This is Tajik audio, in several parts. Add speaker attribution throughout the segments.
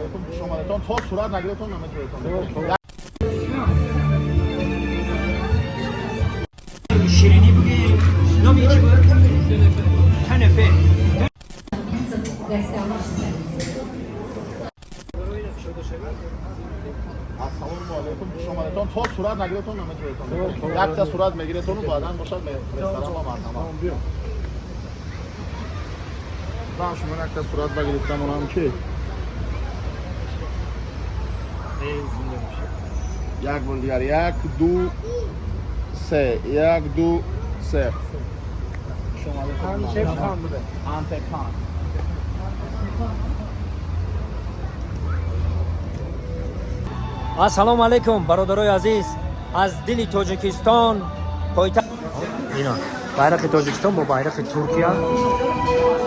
Speaker 1: Алейкум, хуш омадетон. То сурат нагиретон, наметавонетон.
Speaker 2: Ширинӣ буги, номи чӣ буд? Канафе.
Speaker 1: Ассалому алейкум, хуш омадетон. То сурат нагиретон, наметавонетон. Якта сурат мегиретону баъдан бошад ресторан ва марҳамат. Ман шумо якта сурат багирифтам, онам ки як бор дигар, як, ду, се, як, ду, се. Хуш омадетон. Антепан.
Speaker 2: Ассалому алайкум, бародарои азиз, аз дили Тоҷикистон, пойтахт. Ина байрақи Тоҷикистон бо байрақи Туркия.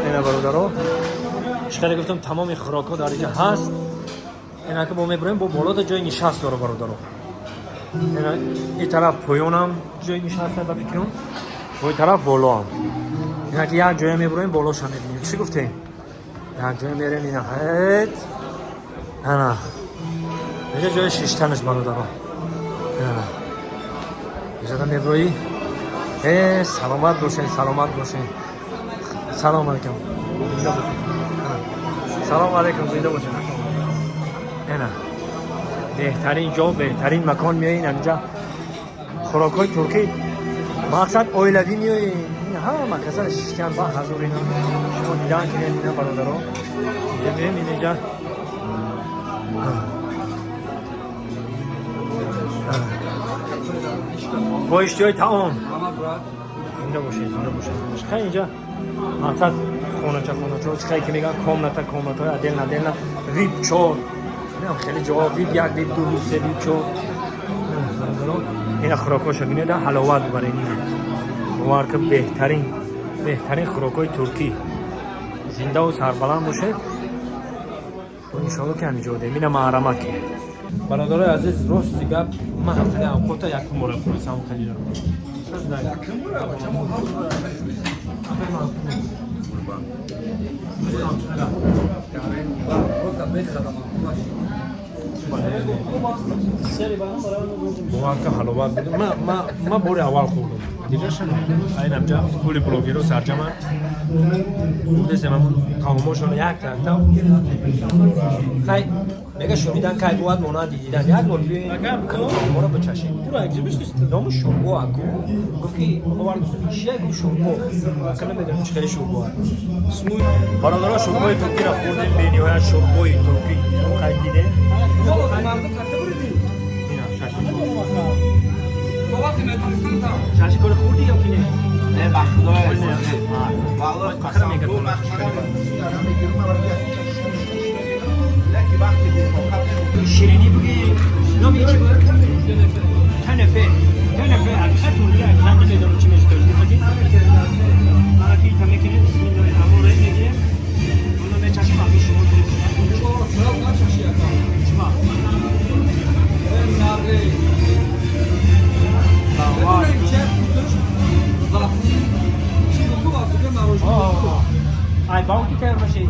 Speaker 2: Ина, бародаро, чӣ хеле гуфтам, тамоми хӯрокҳо дар инҷа ҳаст. Ина ки мо мебурем, бо болода ҷои нишаст дора, бародаро. Ина ин тараф поёнам ҷои нишаст, ба фикрам, бо ин тараф болоам. Ина ки як ҷоя мебурем, болоша мебинем. Чӣ гуфтем, як ҷоя мерем. Ина ҳет, ана инҷа ҷои шиштанаш, бародаро. Ана иҷода меброӣ. Саломат бошед, саломат бошед. Салом алейкум, зинда бошед. Салом алейкум, зинда бошед. Ана беҳтарин ҷо, беҳтарин макон. Меоин инҷа, хӯрокҳои туркӣ, мақсад оилавӣ меоин, ҳама каса шиштан ба ҳазур. Ина шумо дидан кинед, ина, бародаро, инҷа меоем, инҷа. Бо иштиҳои таом. Зинда бошед, зинда бошед. Хай, инҷа мақсад хонача, хонача, чӣ ки мегӯянд, комната, комнатаҳои отдельно, отдельно, вип чор, инам хеле ҷо, вип як, вип ду, вип се, вип чор. Ина хӯрокҳошо бинед, ҳаловат бибаред. Ина бовар ки, беҳтарин, беҳтарин хӯрокҳои туркӣ. Зиндаву сарбаланд бошед. Иншоалло ки ҳаминҷо одем. Ина маҳрамат ки, бародарои азиз, рости гап, ман ҳамхели авқота якум бора хӯрдам, хеле. Бовар ка, ҳаловат буд. Ма бори аввал хӯрдам, айнамҷа кули блогеро сарҷама хӯрдесем, ҳамун таомошон якта якта. Хай, мега, шунидан кай бувад монанди дидан. Як бор биёем, таоморо бичашем. Ному шӯрбо аку гуфт ки чия, гуфт шӯрбо, ака намедонам чӣ хеле шӯрбо. Бародаро, шӯрбои туркиро хӯрдем, бениҳоят шӯрбои туркӣ. Хай, дидем. Ина шашлик, шашликоро хӯрдӣ ё ки не?
Speaker 1: Не, ба Худо,
Speaker 2: Хара мега.
Speaker 1: Леки вақти бетоқат.
Speaker 2: Ширинӣ буги, номи чӣ буд? Канафе, канафе. Ҳақиқат туркӣ, ҳақиқат намедонам чӣ мешавад тоҷикӣ. Анаки ита мекунем, бисмиллоҳи раҳмон раҳим, мегирем, оно мечашем, аби шумо. Чима? Ай баути тайёр бошед.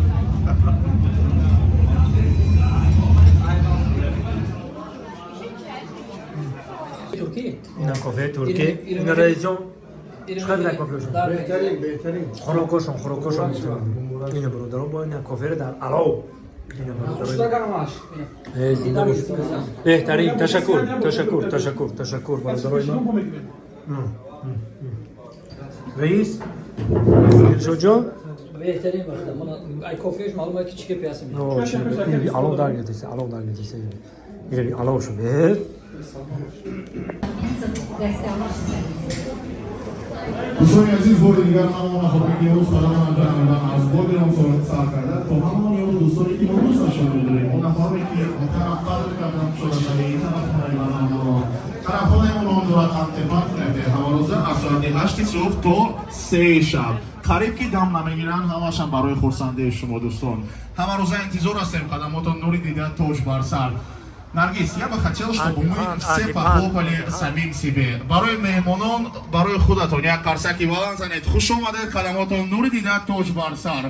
Speaker 2: Ина кофеи туркӣ, ина раисҷон, чӣ қадр кофеошон?
Speaker 3: Беҳтарин, беҳтарин.
Speaker 2: Хӯрокошон, хӯрокошон. Ина, бародарон, бо ина коферо дар алов. Ина, бародарон. Зинда бошед. Беҳтарин, ташаккур, ташаккур, ташаккур, ташаккур, бародарои ман. Раис Дилшодҷон.
Speaker 4: Беҳтарин вақта. Мана ай кофеаш маълум ки чӣ кепи ҳастем.
Speaker 2: Алов дар гирдиса, алов дар гирдиса. Ина алов шуд.
Speaker 1: Дӯстони азиз, бори дигар ҳамон нафароне ки имрӯз қадам анҷом аз блогерон сар карда то ҳамон ёру дӯстоне ки мо дӯсташон медорем, он нафароне ки тараф қадр кардан шудашаи ин тарафхонаи барномаро. Тарафхонаи мо ном дорад Антепан Кунефе. Ҳамарӯза аз соати 8 субҳ то 3 шаб қариб ки дам намегиранд, ҳамашам барои хурсандии шумо, дӯстон. Ҳамарӯза интизор ҳастем. Хадамотон нури дида, тоҷ бар сар. Наргиз, я бы хотел, чтобы мы все похлопали самим себе. Барои меҳмонон, барои худатон як қарсаки баланд занед. Хуш омадед, хадамотон нури дида, тоҷ бар сар.